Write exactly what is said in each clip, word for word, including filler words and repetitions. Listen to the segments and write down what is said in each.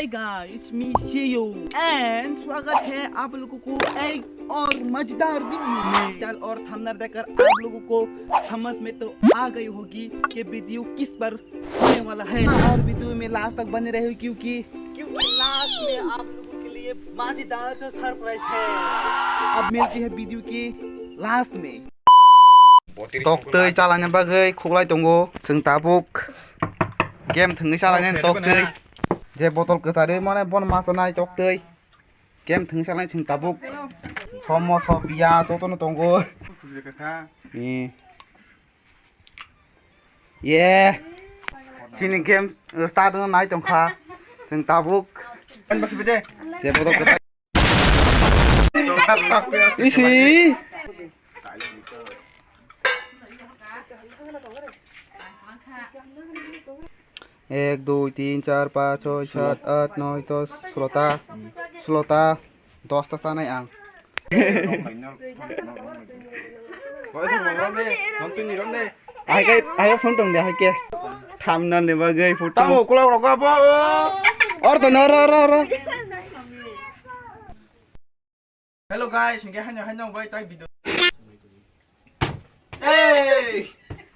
Hey guys, it's me Sheo and स्वागत है आप लोगों को एक और मजेदार वीडियो में। Title और थंबनेल देखकर आप लोगों को समझ में तो आ गई होगी कि वीडियो किस पर होने वाला है और वीडियो में लास्ट तक बने रहे क्योंकि क्योंकि लास्ट में आप लोगों के लिए मजेदार सा सरप्राइज है। अब मिलते हैं वीडियो के लास्ट में। Toktwi chalani bagwi khuklai tongo chwng tabuk. Game thwngwi chalani toktwi. Je botol kwcharwi mane bon ma chanai toktwi. Game thwngwi chalani chwng tabuk. Somo so biya jotono tongo. Ni. Ye. Chini game start wngna nai tongkha. Chwng tabuk. Je botol kwchar. Isi. এক, দুই, তিন, চার, পাঁচ, ছয়, সাত, আট, নয়, দশ, ষোলোটা, ষোলোটা, দশটা চানাই ang. Haike, haike phone tong de, haike. Thumbnail ni bagwi photo. Tamo, kulak rok abo. Or to, no, ro, ro, ro. Hello guys, hingke haino haino bai tai video. Hey!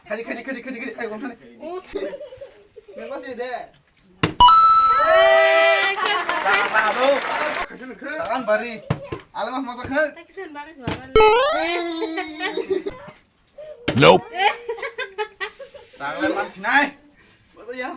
Khadi khadi khadi khadi khadi. Ai, gomsani. Mengma se de. Hey! Kaisa no khe. Takan bari. Ala mas masa khe. Nope. Takan man sinai. Masa ya.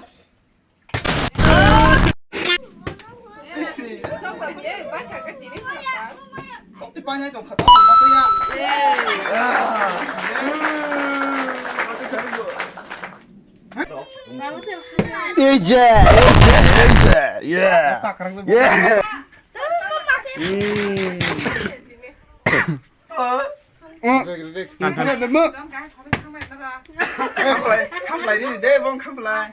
Ei je, ei je, ei je, yeah. Yeah. Mm. Khamlai, khamlai rini de, bong khamlai.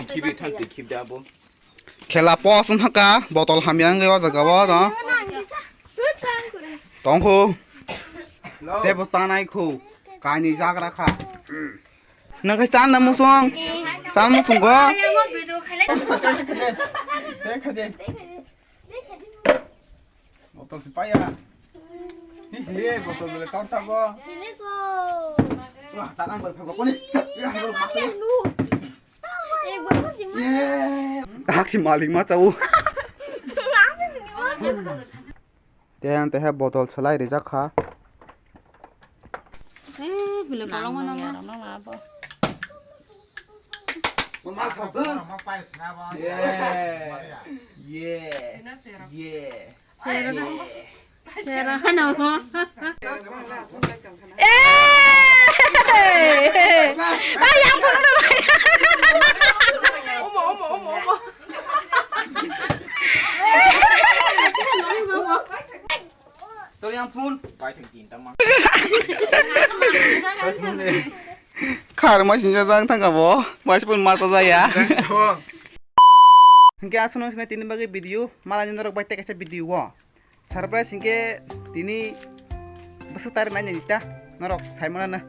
Khibri thang, khibda bo. Khela pos wngkha, botol hamya wngwi o jaga o no. Tongkhu. Tei bo chanai khu. Kainwi jagra kha. Nang khai chan na musung. Chan musung go. Botol si paya. Hi hi, botol bele tor ta go. Wah, ta ang bar phago koni. Ya, botol si paya. Ye. Hak si malik ma chau. Tei ang tei botol salai rijak kha. Eh, bile kolong mana ma? Mama sabun. Yeah. Yeah. Yeah. Sera hano. Eh! Ay, ang phone na ba? Omo, omo, omo, omo. Tori ang phone. Pai thang tin tang mang. Khar ma sinja jang thang abo. Bai phone ma sa ya. Hingke aswk no sini tini bagwi video. Mala ni norok bai tei kaisa video o. Surprise hingke tini bwswk tarik nai nai ta norok sai mano na.